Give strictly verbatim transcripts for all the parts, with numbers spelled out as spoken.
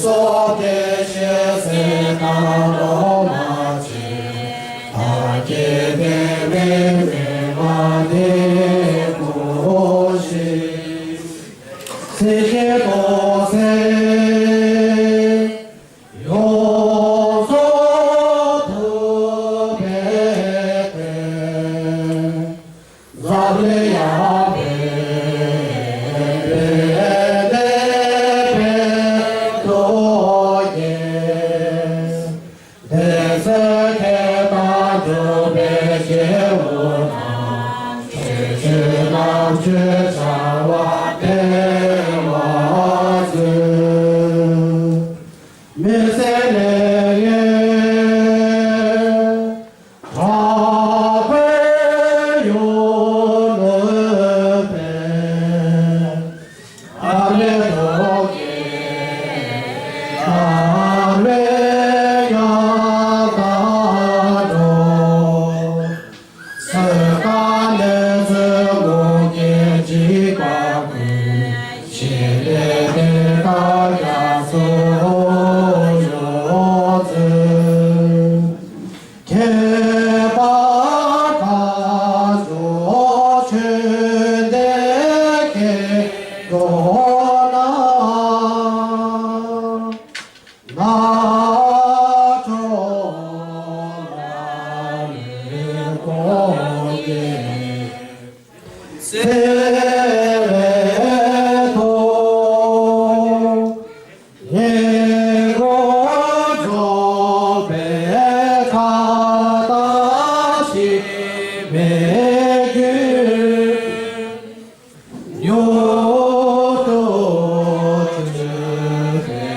སོགས་དེ་བཞིན་གསེར་དང་ལོ་མ་ཆེ། བདག་གི་དེ་བས་མེད་པ་དེ་ཀུན་ཞིག་སྲིད་ཞིའི་རྟོག་ཚེ་ཡོངས་རྫོགས་ཐུབ་པའི་དེ། འཛམ་གླིང་ཡངས་པའི་བདེ་བའི་ཐོག་ཡེ། བདེ་གསལ་ཐེག་དམན་གྲུབ་པའི་སྐྱེས་བུ་རྣམས། ཆོས་སྤྱོད་རྣམ་དཔྱོད་བྱ་བ་སྤེལ་བར་མཛོད། མི་ཟད་ལས་ཡོན་གྲགས་པས་ཡོངས་བསྔོས་པའི། ཨ་ལས་ཐོག་གི་ཨ་ལས་ཡང་དག་འགྲོ། ཚེ་དང་ནི་ཚེ་མུ་གེ་འཇིགས་པ་ཀུན། ཞི་བདེ་དེ་དག་རྒྱ་མཚོ་ཡོངས་འཛིན། ཁྱད་པར་མཁའ་མཛོད་ཆོས་འདི་སྐད་སྒྲོགས་ན། ནག་ཕྱོགས་ལ་ལུས་དགོངས་ཏེ་བརྩེ་བའི་ཐོག་ཉེ་འཁོར་འཇོམས་པའི་ཁ་ལྟ་ཞིག་མེད་རྒྱུ། མྱུར་དུ་སྤྱོད་པའི་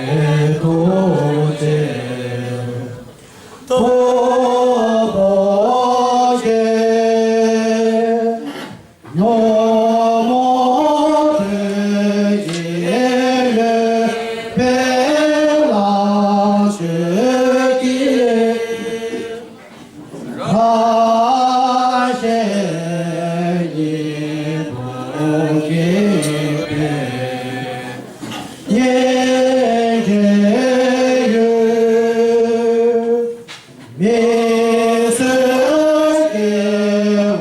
ཐུགས་རྗེ་སྟོབས་པོ་ཆེ། ཉོན་མོངས་དོན་གྱི་ཡོད་པའི་ལམ་ཆོས་ཀྱི། རང་གཞན་གཉིས་པོ་དགེ་བའི་སྙིང་རྗེ་ཡོད། མི་བཟོད་སྐྱེ་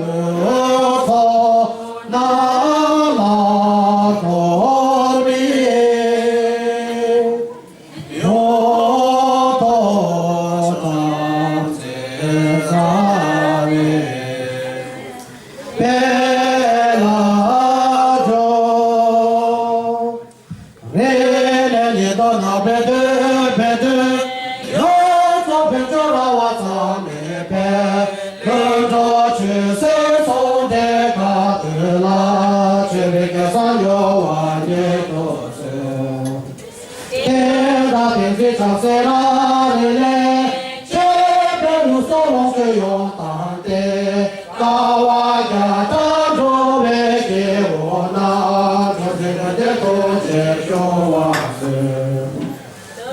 བོའི་ཚོགས་རྣམས་ལ་ཐོགས་པའི། ཡོངས་རྫོགས་བྱམས་བརྩེའི་རྩ་བའི་དཔལ་ལ་འཇོག་རེ་ལས་ཉིད་དུ་ནག་པའི་དུས་པའི་དུས། ཡོངས་རྫོགས་བོད་ལྗོངས་ར་བ་ཚང་མའི་དཔལ། ལྷུན་གྲུབ་ཆོས་སྲིད་ཟུང་འབྲེལ་དགའ་སྟོན་ལ། ཆོས་པའི་རྒྱལ་ས་འགྱུར་བ་ཉིད་དུ་གསོལ། བསྟན་དང་བསྟན་འཛིན་བྱང་སེམས་རང་རིག་ལས། ཆོས་པའི་ལུགས་སྲོལ་ལོངས་སྤྱོད་ཡོངས་དང་ལྡན། དཀའ་བ་རྒྱ་ཆེར་འགྲོ་བའི་སྐྱེ་བོ་རྣམས། འགྲོ་ཚེ་ཡོན་ཏན་ཐོབ་ཕྱིར་སྐྱོང་བར་གསོལ།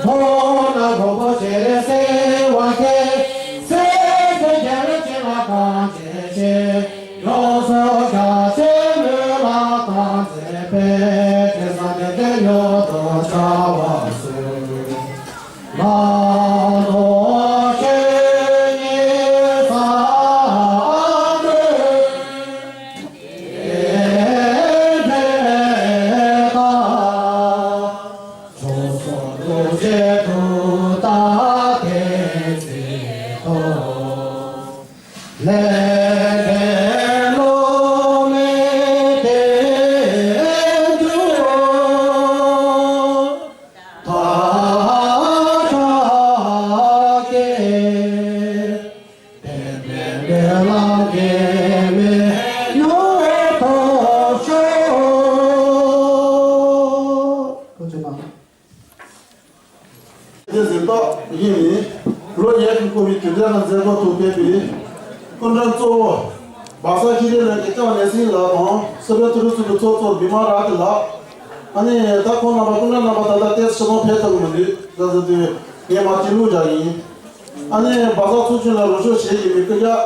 མཐོང་ནས་མགོན་པོ་སྤྱན་རས་གཟིགས་དབང་ཆེ། སྲིད་མཐའི་རྒྱལ་བའི་བྱིན་རླབས་གང་ཆེ་ཆེ། ཡོངས་སུ་རྒྱ་ཆེར་མོས་ལ་དམ་བཅས་པའི། དྲི་ཟ་བདེ་དོན་མྱུར་དུ་འཆར་བར་གསོལ། ལ་ལོ་ཆོས་ཉིད་ཟབ་མོའི་རྒྱན་དེ་དག་ཕྱོགས་བཅུའི་རྡོ་རྗེ་ཐུགས་དང་ལྡན་ཚེ་ཐོབ། ལས་འབྲས་བསླུ་མེད་བདེ་འགྲུབ་མཐའ་དག་སྐྱེ། ཕན་པའི་སྨོན་ལམ་གེགས་མེད་མྱུར་ཐོབ་ཤོག་ཐུགས་རྗེ་གནང་། དེ་གཟེངས་རྟགས་ཡིན་ནི། ལོ་ཉེར་དགུ་འཁོར་བའི་དུས་དྲན་ལ་མཛད་སྒོ་དུ་ཕེབས་པའི་སྐུ་མགྲོན་གཙོ་བོ་སྦག་ས་ཤེས་རིག་ལས་ཀྱི་ལྕམ་ལས་སྲིད་ལགས་དང་སུ་པའི་ཐུ་རུ་ཚུ་གི་ཚོགས་གཙོ་བི་མ་ར་ཏི་ལགས། ཨ་ནི་ད་ཁོང་རྣམ་པ་སྐུ་མགྲོན་རྣམ་པ་ད་ལྟ་ཏེ་ཕྱི་ལོགས་ཕེབས་ཐུབ་ཀྱི་མི་འདུག་ད་ཟེར་དུས་ངས་མ་ཅི་ལུགས་བཞག་ཡིན། ཨ་ནི་སྦག་ས་ཚོགས་ཆུང་ལ་རོགས་སྐྱོར་བྱེད་ཀྱི་མི་སྐུ་ཞབས།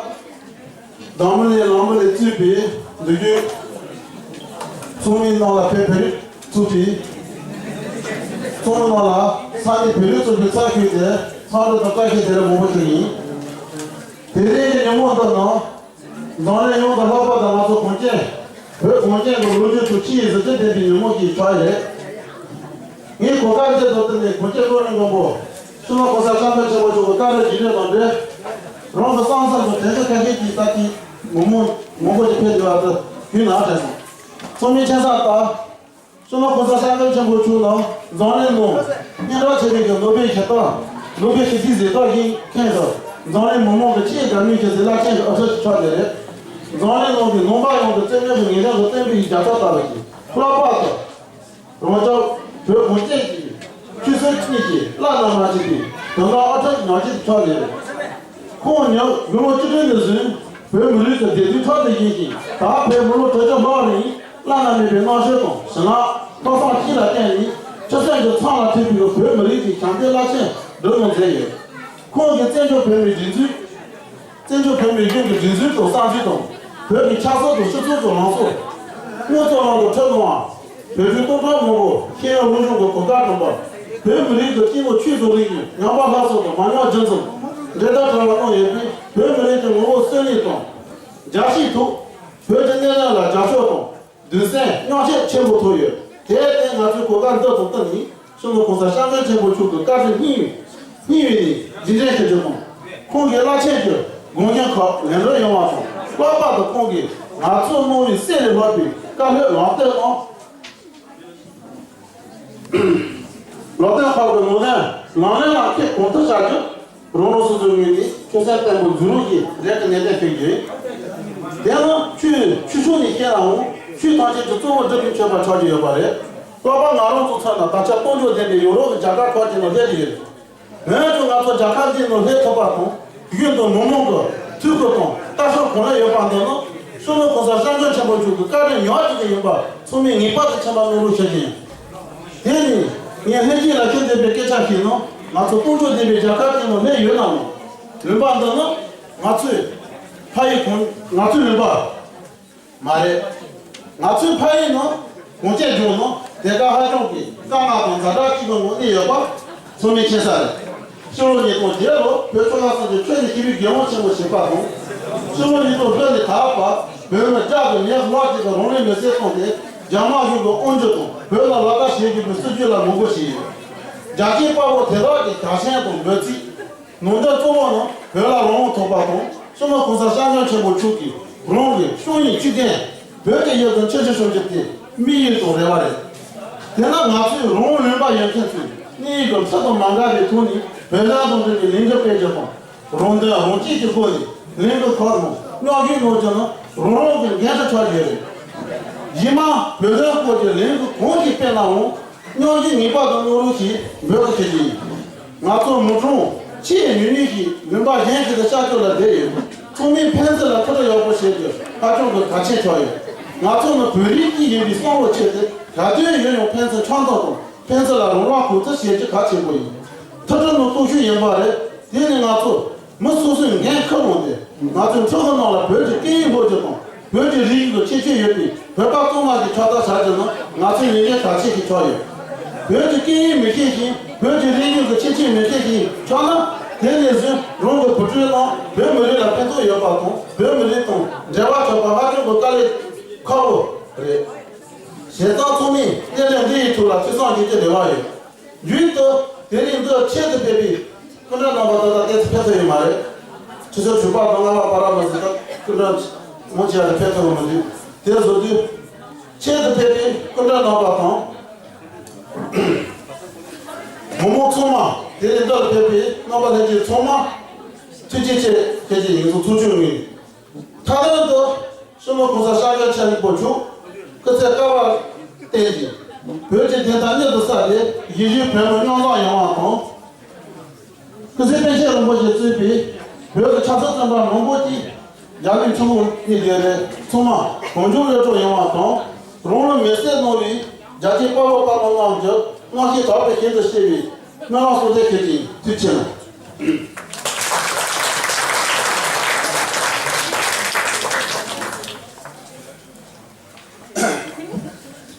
དང་པོ་ནས་ལམ་བུ་ལས་བཙུགས་པའི་འདུལ་རྒྱུན་ཚོགས་མིའི་ནང་ལ་ཕེབས་ཕེབས་བཙུགས་ཏེ། ཚོགས་ནང་ལ་ས་གནས་བོད་རིགས་ཚོགས་པའི་ཚོགས་ཞུགས་ཏེ་ཚོགས་འདུ་དང་བཀའ་ཤག་དེ་ལ་མང་པོ་ཞིག་ཡིན། དེ་རིང་གི་ཉིན་མོ་འདི་ནང་འཛམ་གླིང་ཡོངས་ཀྱི་ལྷག་པར་དུ་ང་ཚོ་གངས་ཅན་བོད་གངས་ཅན་གྱི་ལོ་རྒྱུས་སུ་ཆེས་གཟི་བརྗིད་ལྡན་པའི་ཉིན་མོ་ཞིག་ཆགས་ཡོད། ངས་གོ་སྐབས་འདི་བཟུང་སྟེ་ནས་གངས་ཅན་སློབ་གཉེར་མགོན་པོ་སྤྱི་ནོར་གོང་ས་སྐྱབས་མགོན་ཆེན་པོ་མཆོག་གི་བཀའ་སློབ་རྒྱུན་ལས་དང་འབྲེལ་རང་གི་བསམ་བསམ་དང་དྲན་གསོ་ཁ་ཤས་ཀྱི་ལྟ་ཅི་མི་མང་མང་པོ་ཞིག་ཕེབས་ཡོད་པ་དེ་ཡིན་ན་དྲན་སོང་། ཚང་མས་མཁྱེན་གསལ་ལྟར། སྤྱི་ནོར་གོང་ས་སྐྱབས་མགོན་ཆེན་པོ་མཆོག་ནི་འཛམ་གླིང་ནང་སྙན་གྲགས་ཆེ་བའི་གི་ནོ་བེལ་ཞི་བདེ་ནོ་བེལ་ཞི་བདེའི་གཟེངས་རྟགས་ཀྱིས་ཁྱོན་དུ་འཛམ་གླིང་མི་མང་གི་ཆེས་དགའ་མོས་ཀྱི་གཟི་བརླན་ཅན་གྱི་དབུ་ཁྲིད་ཅིག་ཆགས་བསྡད་རེད། འཛམ་གླིང་ནང་གི་ནང་པ་ཡོངས་ཀྱི་རྩེ་མོ་གི་ངེས་ལེགས་ཀྱི་བསྟན་པའི་རྒྱལ་ཚབ་ལྟ་བུ་ཞིག་ལྷག་པར་དུ། རང་ཅག་བོད་གངས་ཅན་གྱི་ཆོས་སྲིད་གཉིས་ཀྱི་བླ་ན་མ་མཆིས་པའི་དོན་དག་དབུ་ཁྲིད་ཉག་གཅིག་ཆགས་ནས་རེད། ཁོང་ཉིད་དགུང་ལོ་བཅུ་བདུན་ནས་བཟུང་བོད་མི་རིགས་ཀྱི་བདེ་སྡུག་ཕྲག་ཏུ་བཞེས་ཤིང་ད་བར་མི་ལོ་དྲུག་ཅུ་ལྷག་རིང་བླ་ན་མེད་པའི་རྣམ་དཔྱོད་དང་ཞི་ལྷག་ལྷག་བསམ་བཅས་ལ་བརྟེན་ནས་ཆོས་སེམས་ཀྱི་ཚང་ལ་ཐིམ་པའི་བོད་མི་རིགས་ཀྱི་བྱམས་བརྩེའི་རླབས་ཆེན་སྒྲོན་མེ་མཛད་ཡོད། ཁོང་གིས་བཙན་བྱོལ་བོད་མིའི་སྒྲིག་འཛུགས། བཙན་བྱོལ་བོད་མིའི་གཞུང་གི་སྒྲིག་འཛུགས་དང་གསར་འཛུགས་དང་། བོད་ཀྱི་ཆབ་སྲིད་དང་སྤྱི་ཚོགས་ཀྱི་ལངས་ཕྱོགས། དངོས་གཙོ་ལམ་དུ་ཁྲིད་གནང་བ། བོད་བརྒྱུད་སྟོང་ཕྲག་མང་པོ་ཤེས་ཡོན་སློབ་སྦྱོང་གི་གོ་སྐབས་བསྐྲུན་པ། བོད་མི་རིགས་ཀྱི་སྐྱེས་བུ་ཆོས་དང་རིག་གནས་ཉམས་པ་སླར་གསོ་དང་མ་ཉམས་རྒྱུན་འཛིན། འབྲེལ་ཟླ་བྲལ་བ་གནང་ཡོད་པས་བོད་མི་རིགས་ཀྱི་ངོ་བོ་གསོན་ལེགས་དང་། རྒྱལ་གཅེས་ཐོག་བོད་ཀྱི་གནས་ལུགས་ལ་རྒྱབ་སྐྱོར་དང་། གདུང་སེམས་མཉམ་སྐྱེད་ཆེན་པོ་ཐོབ་ཡོད། དེར་བརྟེན་ང་ཚོས་གོ་སྐབས་འདི་དང་བསྟུན་ནས་སྤྱི་ནོར་གོང་ས་སྐྱབས་མགོན་ཆེན་པོ་མཆོག་གི་བཀའ་དྲིན་སྙིང་སྙིང་དབུས་ནས་རྗེས་དྲན་ཞུ་རྒྱུ་དང་། ཁོང་གི་བླ་ཆེན་གྱི་དགོངས་འགལ་ཁག་ལན་འདེབས་ཡོང་བ་དང་ལྷག་པར་དུ་ཁོང་གིས་ང་ཚོ་གནང་བའི་གསེར་ལས་ལྷག་པའི་བཀའ་སློབ་ལམ་སྟོན་དང་། ལམ་སྟོན་ཁག་གི་ནང་དོན་ལག་ལེན་ལ་འཁེལ་གང་ཐུབ་བྱ་རྒྱུ། རང་རང་སོ་སོའི་ངོས་ནས་ཆོས་སེམས་བརྟན་པོ་འཛུགས་རོགས་ཀྱིས་ལས་ཀྱི་ནན་ཏན་ཞུ་རྒྱུ་ཡིན། དེ་ནི་ཆོས་ཆོས་ཕྱོགས་ནས་བཤད་ནའང་ཆོས་ཐམས་ཅད་ཀྱི་གཙོ་བོ་སྒྲུབ་པའི་མཆོད་པ་ཆགས་ཀྱི་ཡོད་པ་རེད། ལྷག་པར་ང་རང་ཚོ་ཚོ་ན་ད་ཆ་དཔལ་འབྱོར་ལྡན་པའི་ཡོ་རོབ་ཀྱི་རྒྱལ་ཁབ་ཁག་ཅིག་ནང་སླེབས་ཀྱི་ཡོད། འོན་ཀྱང་ང་ཚོ་རྒྱལ་ཁབ་འདིའི་ནང་སླེབས་ཐུབ་པ་དང་གཞུང་དང་མི་མང་གི་ཐུགས་ཁུར་དང་ལྟ་ཞིབ་གང་ལེགས་ཡོད་པ་འདི་ནི་སྤྱི་ནོར་གོང་ས་སྐྱབས་མགོན་ཆེན་པོ་མཆོག་གི་བཀའ་དྲིན་ཉག་གཅིག་ཡིན་པ་ཚང་མས་ངེས་པར་དུ་མཁྱེན་པ་གནང་རོགས་ཞུ་རྒྱུ་ཡིན། དེ་ནས་ངས་ལྷན་རྒྱས་ལ་ཤུགས་ལྡན་པའི་སྐད་ཆ་ཞིག་ནི་ང་ཚོ་དཔལ་འབྱོར་ལྡན་པའི་རྒྱལ་ཁབ་ཅིག་ནང་སླེབས་ཡོད་ནའང་རིམ་པ་འདི་ནི་ང་ཚོའི་ཕ་ཡུལ་གང་ང་ཚོའི་རིམ་པ་མ་རེད། ང་ཚོའི་ཕ་ཡུལ་ནི་གངས་ཅན་ལྗོངས་ནི་དེ་ག་ཧ་ཅང་གི་དཀའ་ངལ་དང་ཛ་དྲག་ཅིག་གི་ངང་གནས་ཡོད་པ་ཚང་མས་མཁྱེན་གསལ་རེད། ཕྱི་ལོ་ཉིས་སྟོང་བརྒྱད་ལོར་བོད་ཆོལ་ཁ་གསུམ་གྱི་ཆོས་ཀྱི་ཞི་བའི་རྒྱལ་དབང་ཆེན་པོ་བཞེས་པ་དང་། ཕྱི་ལོ་ཉིས་སྟོང་དྲུག་ནས་ད་བར་བོད་མི་བརྒྱ་དང་ཉེར་ལྔ་ཅིག་གིས་རང་ལུས་མེར་སྲེག་བཏང་སྟེ་རྒྱ་དམར་གཞུང་གི་དབང་སྒྱུར་དང་བོད་ལ་ལག་བསྟར་བྱེད་བཞིན་པའི་སྲིད་བྱུས་ལ་ངོ་རྒོལ་བྱས་ཡོད། རྒྱལ་གཅེས་དཔའ་བོ་དེ་དག་གི་རྒྱལ་ཞེན་དང་འབོད་ཚིག་ནང་དོན་གཙོ་བོ་ནི་བོད་ལ་རང་དབང་ཐོབ་པ་དང་སྤྱི་ནོར་གོང་ས་སྐྱབས་མགོན་ཆེན་པོ་མཆོག་གིས་རང་གི་སྐྱོང་ཡིག་བཅུ་བདུན་བོད་ཀྱི་ཡུལ་དུ་མཆོད་མཇལ་ཞུ་རྒྱུ་དེ་དམིགས་ཡུལ་དང་རེ་བ་རེད། དེ་ན་ང་ཚོས་རང་དབང་ལུང་པ་ཡོད་མཁན་ཚོས་གནས་ཡུལ་གྱི་ཁྲིམས་དང་མ་འགལ་བའི་ཐོག་ནས་བོད་དོན་དང་འབྲེལ་བའི་ལས་འགུལ་སྤེལ་རྒྱུ་དང་། རང་དོན་རང་གཅེས་ཀྱི་སྒོ་ནས་ལས་འགུལ་ཁག་ནང་མཉམ་ཞུགས་གནང་རྒྱུ་ནི་རང་རང་གི་འགན་དུ་ཆགས་ཡོད་རེད། རྗེས་མ་བོད་དོན་སྐོར་གྱི་ལས་འགུལ་གང་ཞིག་སྤེལ་ནའང་། སྙིང་རྗེ་ངེས་པར་དུ་གནང་རོགས་ཞེས་འབོད་སྐུལ་ཞུ་རྒྱུ་ཡིན། ང་ཚོ་མི་གྲངས་ཆེས་ཉུང་ཉུང་ཞིག་ལུང་པ་གཞན་ཞིག་ཏུ་ཤར་བསྐྱོད་ལ་བསྡད་ཡོད། ཚང་མས་ཕན་ཚུན་ལ་ཐུགས་སྤྲོ་ཡག་པོ་བྱེད་རྒྱུ་ཧ་ཅང་གི་གལ་ཆེན་ཆགས་ཡོད། ང་ཚོ་ནི་བོད་རིགས་གཅིག་ཡིན་པའི་བསམ་བློ་ཆེད་དུ་ག་དུས་ཡིན་ཡང་ཕན་ཚུན་འཆམ་མཐུན་དང་ཕན་ཚུན་ལ་རོགས་རམ་གང་ཐུབ་བྱེད་རྒྱུ་གལ་ཆེན་པོ་ཡིན། ཐུགས་སྤྲོ་ནི་སྟོབས་ཤུགས་ཡིན་པ་རེད། དེ་ནི་ང་ཚོ། མི་སོ་སོའི་འགན་ཁུར་འོང་སྟེ། ང་ཚོའི་འཕྲུལ་གཞི་ནང་ལ་བོད་ཀྱི་སྐད་ཡིག་སློབ་རྒྱུ་དང་བོད་ཀྱི་རིག་གཞུང་གི་ཁྱད་ཆོས་ཡོད་པའི་བོད་པ་གཙང་མ་ཞིག་ཁྱབ་གདལ་བྱ་རྒྱུ་ནི་ང་ཚོའི་ལས་འགན་གལ་ཆེ་ཞིག་ཆགས་ཡོད། བོད་ཀྱི་སྐད་ཡིག་མི་ཤེས་ཤིང་བོད་ཀྱི་རིག་གཞུང་གི་ཁྱད་ཆོས་མི་ཤེས་ཤིང་ཆགས་ན། དེ་ནས་བཟུང་རང་གི་བུ་ཕྲུག་ནང་བོད་མི་རིགས་ལ་ཕན་ཐོགས་ཡོད་པ་དང་བོད་མི་རིགས་དང་འབྲེལ་བ་ཆགས་པ་ཧ་ཅང་གི་དཀའ་ལས་ཁག་པོ་རེད། བྱས་ཙང་ཚང་མས་གནས་ལུགས་འདི་ཡི་ཐོག་ལ་ཐུགས་བསམ་བཞེས་རྒྱུ་རེ་བ་ཡོད། མཇུག་ཏུ་དེ་རིང་འདིར་ཆེད་དུ་ཕེབས་པའི་སྐུ་མགྲོན་རྣམ་པ་ད་ལྟ་ཏོག་ཙམ་ཕེབས་ཐུབ་ཡོད་མ་རེད། ཆུ་ཚོད་དྲུག་པ་དང་ལྔ་པ་བར་མ་ཟིན་ཙང་སྐུ་མགྲོན་མང་ཆེ་བ་ཕེབས་ཐུབ་པ་མི་འདུག་དེ་བཟོ་དུས་ཆེད་དུ་ཕེབས་པའི་སྐུ་མགྲོན་རྣམ་པ་དང་། བུ་མོ་ཚང་མ་དེ་རིང་འདིར་ཕེབས་པའི་རྣམ་པ་ལྷན་རྒྱས་ཚང་མ་ཐུགས་རྗེ་ཆེ་ཞུ་རྒྱུ་ཡིན་གསུང་ཐུགས་རྗེ་ཆེ་གནང་། མཐའ་དོན་དུ་སྤྱི་ནོར་གོང་ས་སྐྱབས་མགོན་ཆེན་པོ་མཆོག་སྐུ་ཚེ་བསྐལ་པར་བརྟན་ཅིང་། བོད་ཀྱི་བདེན་མཐའ་མྱུར་དུ་གསལ་ཏེ་གཞིས་བྱེས་བོད་མི་མཉམ་བཟང་ཡོང་བ་དང་། སྐུ་ཚེ་པཎ་ཆེན་རིན་པོ་ཆེས་གཙོས་པའི་བོད་ཀྱི་ཆབ་སྲིད་བཙོན་པ་མང་པོ་ཅིག་རྒྱ་མིའི་ཁྲིམས་འོག་གནས་བསྡད་རེད། ཚང་མ་གང་བྱུང་གློད་གྲོལ་ཡོང་བ་དང་། རང་ལུས་མེར་སྲེག་གནང་བའི་རྒྱལ་གཅེས་དཔའ་བོ་དཔའ་མོ་རྣམས་ཀྱི་རྔམ་བཤད་དག་པའི་ཞལ་དུ་བཞེས་པའི་སྨོན་ལམ་གསོལ་འདེབས་ཞུ་རྒྱུ་ཡིན། ཐུགས་རྗེ་ཆེ་གནང་།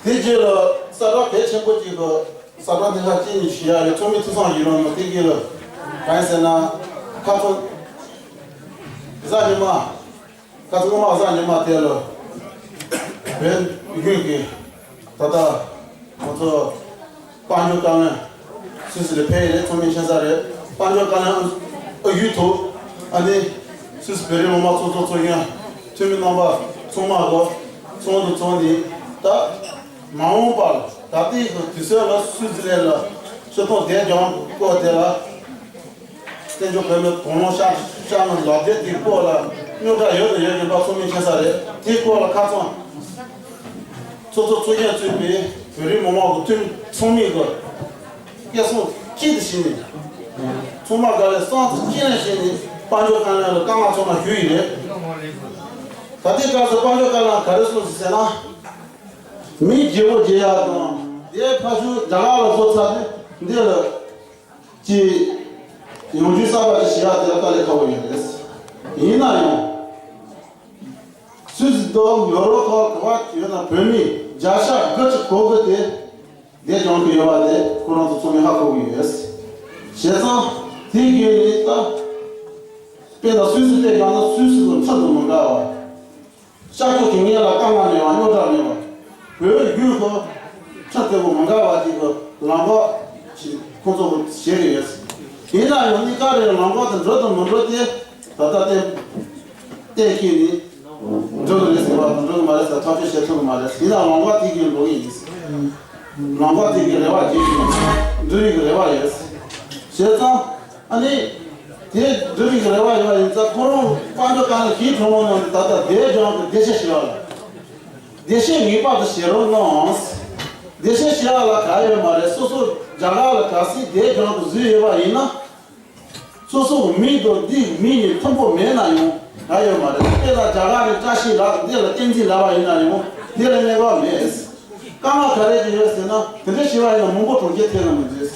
དེ་རྗེས་ལ་གསལ་བསྒྲགས་གལ་ཆེ། ཆེན་པོ་གཅིག་གི་ས་བཀྲ་འདི་ཁ་ཅིག་ནས་ཞུ་ཡ་ཡོད། ཚོགས་མི་ཐུགས་བསམ་བཞེས་རོགས་གནང་། དེ་གི་ལ་གང་ཡིན་ཟེར་ན། ཁ་ཚོན་གཟའ་ཉི་མ། ཁ་ཚོན་ངོ་མ་གཟའ་ཉི་མ་དེ་ལ་བོད་བརྒྱུད་ཀྱི་ད་ལྟ་ང་ཚོ་དཔལ་འབྱོར་བཀའ་བློན་སུད་སི་ལ་ཕེབས་ཡོད་རེད། ཚོགས་མི་ཆེན་ས་རེད། དཔལ་འབྱོར་བཀའ་བློན་ཨ་ཡུལ་དུ་ཨ་ནི་སུད་སི་བོད་རིགས་མི་མང་ཚོགས་གཙོ་གཙོ་ཡོན་འཐུས་མི་རྣམ་པ་ཚང་མ་གོ་ཚོགས་འདུ་ཚོགས་ནས། ད་མ་འོངས་པར་ད་ལྟའི་གི་དུས་ཚོད་ལ་སུད་སི་ལན་ལ་སྤྱི་ཚོགས་བདེ་འཇགས་སྐོར་དེ་ལ། བཙན་བྱོལ་བོད་མིའི་དོན་ལ་ཤར་ཤར་ནས་ལག་དེབ་དེའི་སྐོར་ལ་རྙོག་དྲ་ཡོད་དང་ཡོད་ཀྱི་འབའ་ཚོགས་མི་ཁྱེད་ས་རེད། དེའི་སྐོར་ལ་ཁ་ཚང་ཚོགས་གཙོ་གཙོ་ཡན་ཚུད་པའི་བོད་རིགས་མི་མང་གི་འཐུས་མི་ཚང་མས་གི་སྐད་གསུང་གཅིག་ཏུ་བྱས་ནས། ཚང་མ་ག་ལེ་བསམ་ཚུལ་གཅིག་ལེན་བྱས་ནས་དཔལ་འབྱོར་བཀའ་བློན་ལ་བཀའ་མངགས་ཚང་མ་ཞུས་ཡིན་རེད། ད་ལྟའི་སྐབས་སུ་དཔལ་འབྱོར་བཀའ་བློན་ག་རེ་གསུངས་ཟེར་ན། མི་བརྗེ་པོ་བརྗེ་ཡག་དང་། དེ་ཕ་ཤུལ་རྒྱ་གར་ལ་བཟོ་ཚར་དུས་འདི་ལ། ཀྱི་ཡོང་རྒྱུའི་གསར་པ་དེ་ཞེ་དྲག་དེ་ལ་དཀའ་ལས་ཁག་པོ་ཡོད་རེད། ཡིན་ན་ཡང་སུད་སི་དང་ཡོ་རོབ་ཁག་ག་བ་ཡོད་ན་བོད་མི་བརྒྱ་ཆ་དགུ་ཅིག་གོ་དགོས་ཏེ་བསྡད་ཀྱང་གི་ཡོད་པ་དེ་ཁོ་རང་ཚོ་ཚང་མས་ཧ་གོ་གི་ཡོད། བྱས་ཙང་དེ་གི་ནི་ད་དཔེར་ན་སུད་སི་དེ་གང་ན་སུད་སི་དང་ཁྲི་དང་མི་འདྲ་བ། ཤར་ཕྱོགས་ཀྱི་ངོས་ལ་དཀའ་ངལ་མེད་པ་རྙོག་དྲ་མེད་པ། བོད་བརྒྱུད་ཁོ་ཁྲི་དེ་བོ་མ་འགག་པ་ཅིག་གི་ལམ་ཁ་ཞིག་ཁོང་ཚོ་བྱེད་ཀྱི་ཡོད། ཡིན་ན་ཡང་ནི་ག་རེ་ལམ་ཁ་དེ་འགྲོ་དང་མི་འགྲོ་དེ་ད་ལྟ་གཏན་གཏན་འཁེལ་ནས་འགྲོ་གི་རེད་ཟེར་བ་དང་འགྲོ་གི་མ་རེད་ཟེར་ཐག་གཅོད་བྱེད་ཐུབ་ཀྱི་མ་རེད། ཡིན་ན་ལམ་ཁ་དེ་གི་འགྲོ་གི་ཡིན། ལམ་ཁ་དེ་གི་རེ་བ་བྱེད་ཀྱི་ཡིན། འགྲོ་ཡི་གི་རེ་བ་ཡོད། བྱས་ཙང་། ཨ་ནི། དེ་འདྲ་བའི་རེ་བ་ཡོད་པ་ཡིན་ཙང་ཁོ་རང་དཔལ་འབྱོར་བཀའ་བློན་གྱིས་གྲོས་མོལ་གནང་སྟེ་ད་ལྟ་བདེ་སྦྱོང་གི་བདེ་གཤེགས་ཞུ་བ་ལ། བདེ་གཤེགས་ངེས་པར་དུ་བཞེས་རོགས་གནང་། བདེ་གཤེགས་ཞུ་བ་ལ་ག་ཡོད་མ་རེད། སོ་སོ་རྒྱ་གར་ལ་གལ་སྲིད་བདེ་སྦྱོང་གི་བཟོས་ཡོད་པ་ཡིན་ན། སོ་སོ་མི་དང་འདི་མི་གཉིས་མཐུན་པོ་མེད་ན་ཡང་ག་ཡོད་མ་རེད། དཔེར་ན་རྒྱ་གར་ནས་བཀྲ་ཤིས་ལགས་འདི་ལ་བསྟན་འཛིན་ལབ་པ་ཡིན་ན་ཡང་དེ་ལ་གནས་སྐབས་མེད། དཀའ་ངལ་ག་རེ་ཅིག་ཡོད་ཟེར་ན། དེ་འདྲ་ཞུ་བ་ཡིན་ན་མང་པོ་གྲོང་ཁྱེར་ཐད་ལ་མི་འདུག་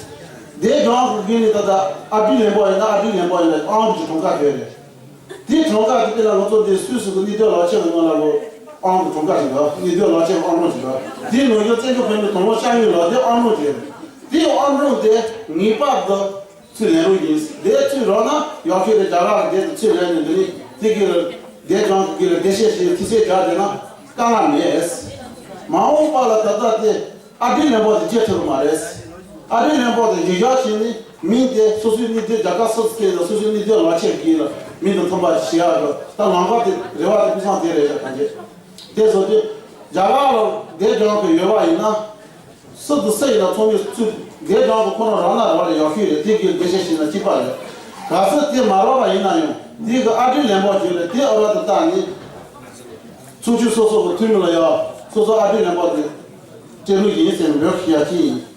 བདེ་སྦྱོང་གི་བརྒྱུད་ནས་ད་ལྟ་ཨ་བྲི་ལན་པོ་ཡིན་ན་ཨ་བྲི་ལན་པོ་ཡིན་ན་ཨང་གི་གྲངས་ཀ་དེ་རེད། དེའི་གྲངས་ཀ་དེ་དཔེར་ན་ང་ཚོ་འདི་སུད་སི་གི་གནས་སྡོད་ལག་ཁྱེར་གི་ནང་ལ་ལོ་ཨང་གི་གྲངས་ཀ་ཞིག་འདུག་གནས་སྡོད་ལག་ཁྱེར་གི་ཨང་གྲངས་ཤིག་འདུག་དེའི་ནང་བཞིན་བཙན་བྱོལ་བོད་མིའི་དོན་ལོ་བཅའ་གཉིས་ལོ་དེ་ཨང་གྲངས་དེ་རེད། དེའི་ཨང་གྲངས་དེ་ངེས་པར་དུ་ཚུར་ལེན་རོགས་ཡིན། དེ་ཚུར་རག་ན་ཡག་ཤོས་རེད། རྒྱ་གར་གི་དེ་ཚུར་ལེན་ནས་འདི་ནི་དེ་གི་ལ་དེ་སྦྱོང་གི་ལ་བདེ་གཤེགས་ཤིག་ཐི་སེ་རྒྱག་བསྡད་ན་དཀའ་ངལ་མེད། མ་འོངས་པ་ལ་ད་ལྟ་དེ་ཨ་བྲི་ལན་པོ་དེ་བརྗེ་ཐུབ་ཀྱི་མ་རེད། ཨ་བྲི་ལན་པོ་དེ་ཡིག་ཡག་བྱས་ནས་མིང་དེ་སོ་སོའི་གནས་སྡོད་རྒྱ་གར་སོ་སོ་སྐད་དང་སོ་སོའི་གནས་སྡོད་ལག་ཁྱེར་གྱི་ལ་མིང་དང་མཐུན་པ་ཞིག་བྱེད་ཡག་གི་ད་ལམ་ཁ་དེ་རེ་བ་དེ་ཀུན་བཟང་དེ་རེད་ད་གང་བྱེད། དེ་སོ་དེ་རྒྱ་གར་ལ་དེ་སྦྱོང་གི་ཡོད་པ་ཡིན་ན། སུ་དང་སུ་ཡིན་ན་ཚོགས་མི་ཚུར་དེ་སྦྱོང་གི་ཁོ་རང་རག་ན་རག་ལས་ཡག་ཤོས་རེད། དེ་གི་དགེ་བཤེས་ཤིག་ན་གཅིག་པ་རེད། གལ་སྲིད་དེ་མ་རག་པ་ཡིན་ན་ཡང་དེ་གི་ཨ་བྲི་ལན་པོ་བརྗོད་ལས་དེ་ཨ་ར་དུ་བཏང་ནས་ཚོགས་ཆུང་སོ་སོ་གི་འཐུས་མི་ལ་ཡ་སོ་སོ་ཨ་བྲི་ལན་པོ་དེ་སྤྲད་རོགས་ཡིན་ཟེར་འབོད་ཞུ་ཡ་གཅིག་ཡིན།